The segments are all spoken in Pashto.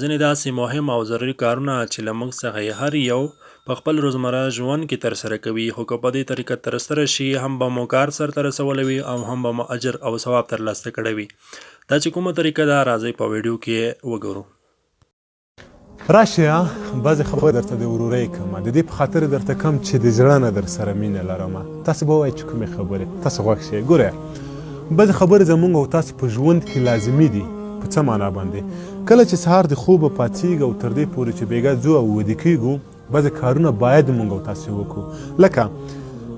ځینې داسې مهم او ضروري کارونه چې له موږ څخه یې هر یو په خپل روزمره ژوند کې ترسره کوي، خو که په دې طریقه ترسره شي، هم به مو کار سرته رسولی وي او هم به مو اجر او ثواب ترلاسه کړی وي. دا چې کومه طریقه ده، راځئ په ویډیو کې یې وګورو. راشه بعضې خبرې درته د ورورۍ کوم، د دې په خاطر درته کوم چې د زړه نه درسره مینه لرم. تاسو به ووایئ چې کومې خبرې؟ تاسو غوږ شئ. ګوره بعضې خبرې زمونږ او تاسو په ژوند کې لازمي دي. په څه معنا باندې؟ کله چې سهار د خوبه پاڅیږو او تر دې پورې چې بیګا ځو او ویده کیږو، بعضې کارونه باید مونږ او تاسو وکړو. لکه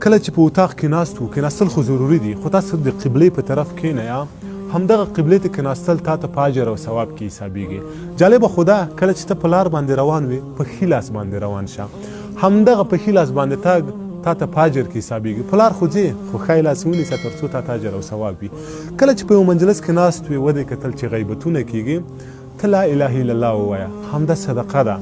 کله چې په اتاق کې ناست وو، کیناستل خو ضروري دي، خو تاسو د قبلې په طرف کینئ، همدغه قبلې ته کیناستل تا ته په اجر او ثواب کې حسابیږي. جالبه خو دا کله چې ته په لار باندې روان وې، په ښي لاس باندې روان شه، همدغه په ښي لاس باندې تګ تا ته په اجر کې حسابیږي. په لار خو ځې، خو ښی لاس ونیسه تر څو تا ته اجر او ثواب وي. کله چې په یو مجلس کې ناست وې، ودې کتل چې غیبتونه کیږي، ته لا اله الا الله ووایه، همدا صدقه ده.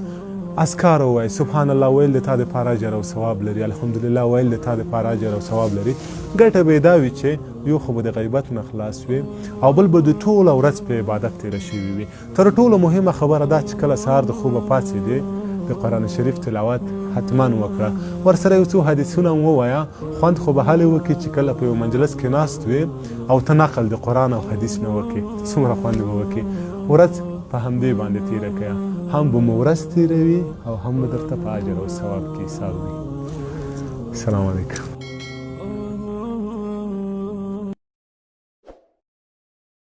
اذکار ووایه، سبحان الله ویل د تا دپاره اجر او ثواب لري، الحمدلله ویل د تا دپاره اجر او ثواب لري. ګټه به یې دا وي چې یو خو به د غیبت نه خلاص وې او بل به د ټوله ورځ په عبادت تېره شوې وي. تر ټولو مهمه خبره دا چې کله سهار د خوبه پاڅېدې د قرآن شریف تلاوت حتما وکړه، ورسره یو څو حدیثونه هم ووایه. خوند خو به هلې وکړي چې کله په یو مجلس کې ناست وې او ته نقل د قرآن او حدیث نه وکړې، څومره خوند به وکړي. ورځ په همدې باندې تېره کړه، هم به مو ورځ تېره وي او هم به درته په اجر او ثواب کې حساب وي. السلام علیکم.